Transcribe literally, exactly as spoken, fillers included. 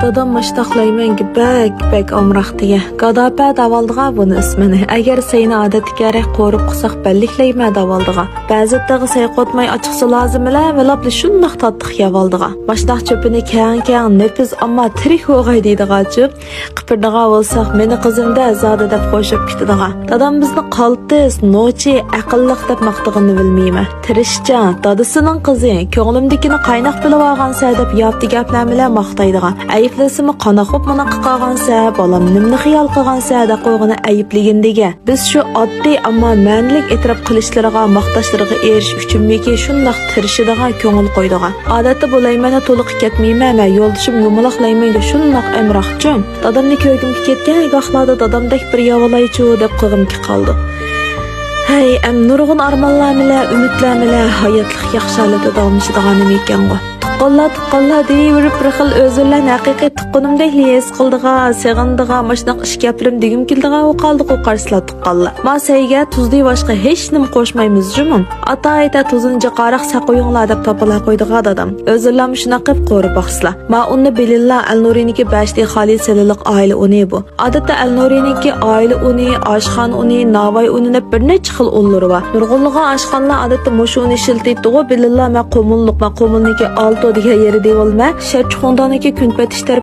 دادام ماشتاقلايمەنگە بەك، بەك ئامراق دېگە. گاداپە دەۋالدىغا بۇنى ئىسمىنى. ئەگەر سەينى ئادەتتىكىرەك قورۇپ قىساق بەللىكلەيمە دەۋالدىغا. بەزىتىغا سەيقوتماي ئاچچىقسۇ لازىمىلە ۋىلاپلا شۇنداق تاتلىق يەۋالدىغا. ماشتاق چۆپىنى كەڭ-كەڭ نېپىز، ئەمما تىرىك بوغاي دەيدىغاچۇ. قىپىردىغا بولساق، مېنى قىزىم-دە زادى دەپ قوشۇپ كېتىدىغا. دادام بىزنى قالتىس، نوچى، ئەقىللىق دەپ ماختىغىنىنى بىلمەيمەن. تىرىشچان، دادىسىنىڭ قىزى، كۆڭلۈمدىكىنى قايناق بىلىۋالغانسەن دەپ ياپتى گەپلەر بىلەن ماختايدىغان. ئەيىبلىسىمۇ قاناق بوپ مۇنداق قىلغانسەن، بالام نېمىنى خىيال قىلغانسەن دەپ قويغىنى ئەيىبلىگىنىدىگە. بىز شۇ ئاددىي، ئەمما مەنىلىك ئېتىراپ قىلىشلىرىغا، ماختاشلىرىغا ئېرىشىش ئۈچۈنمىكى شۇنداق تىرىشىدىغان، كۆڭۈل قويىدىغان. ئادەتتە بۇ لەيمەننى تولۇق كەتمەيمەن، مەن يولدىشىم يۇمىلاق لەيمەنگە شۇنداق ئەمراقچۇ. دادامنى كۆرگۈم كەتكەن گاھلاردا دادامدەك بىر ياۋىلايچۇ دەپ قىغىمكى قالدى. ھەي، ئەم نۇرغۇن ئارمانلار بىلەن، ئۈمىدلەر بىلەن ھاياتلىق ياخشى ھالەتتە داۋاملىشىدىغان نېمە ئىكەنغۇ. تۇغقانلار، تۇغقانلار دېيىۋېرىپ بىر خىل ئۆزۈرلەن ھەقىقىي تۇغقىنىمدەكلا ھېس قىلىدىغان، سېغىنىدىغان، ماشۇنداق ئىش گەپلىرىم دېگۈم كېلىدىغان بولۇپ قالدىغۇ قارىسىلا تۇغقانلار. ما سەيگە تۇزدىن باشقا ھېچنېمە قوشمايمىز جۇمۇ. ئاتايىتە تۇزىنى جىقاراق سەقويۇڭلار دەپ تاپىلا قويدىغا دادام. ئۆزۈرلەنمۇ شۇنداق قىپ قورۇپ باقسىلا. ما ئۇنى بىلىلا ئەلنۇرىنىڭكى بەشتى خالىي سىلىلىق ئائىلە ئۇنى بۇ. ئادەتتە ئەلنۇرىنىڭكى ئائىلە ئۇنى، ئاشخانا ئۇنى، ناۋاي ئۇنى دەپ بىر نەچچە خىل ئۇنلىرى بار. نۇرغۇنلىغان ئاشخانىلار ئادەتتە مۇشۇ ئۇنى ئىشلىتىدىغۇ، بىلىلا مەن قۇمۇللۇق، مەن قۇمۇلنىڭكى ئالتو دېگەن يېرى دېيىۋالىمەن. شەرچۇخۇڭدانىڭكى كۈنپەتىشتەر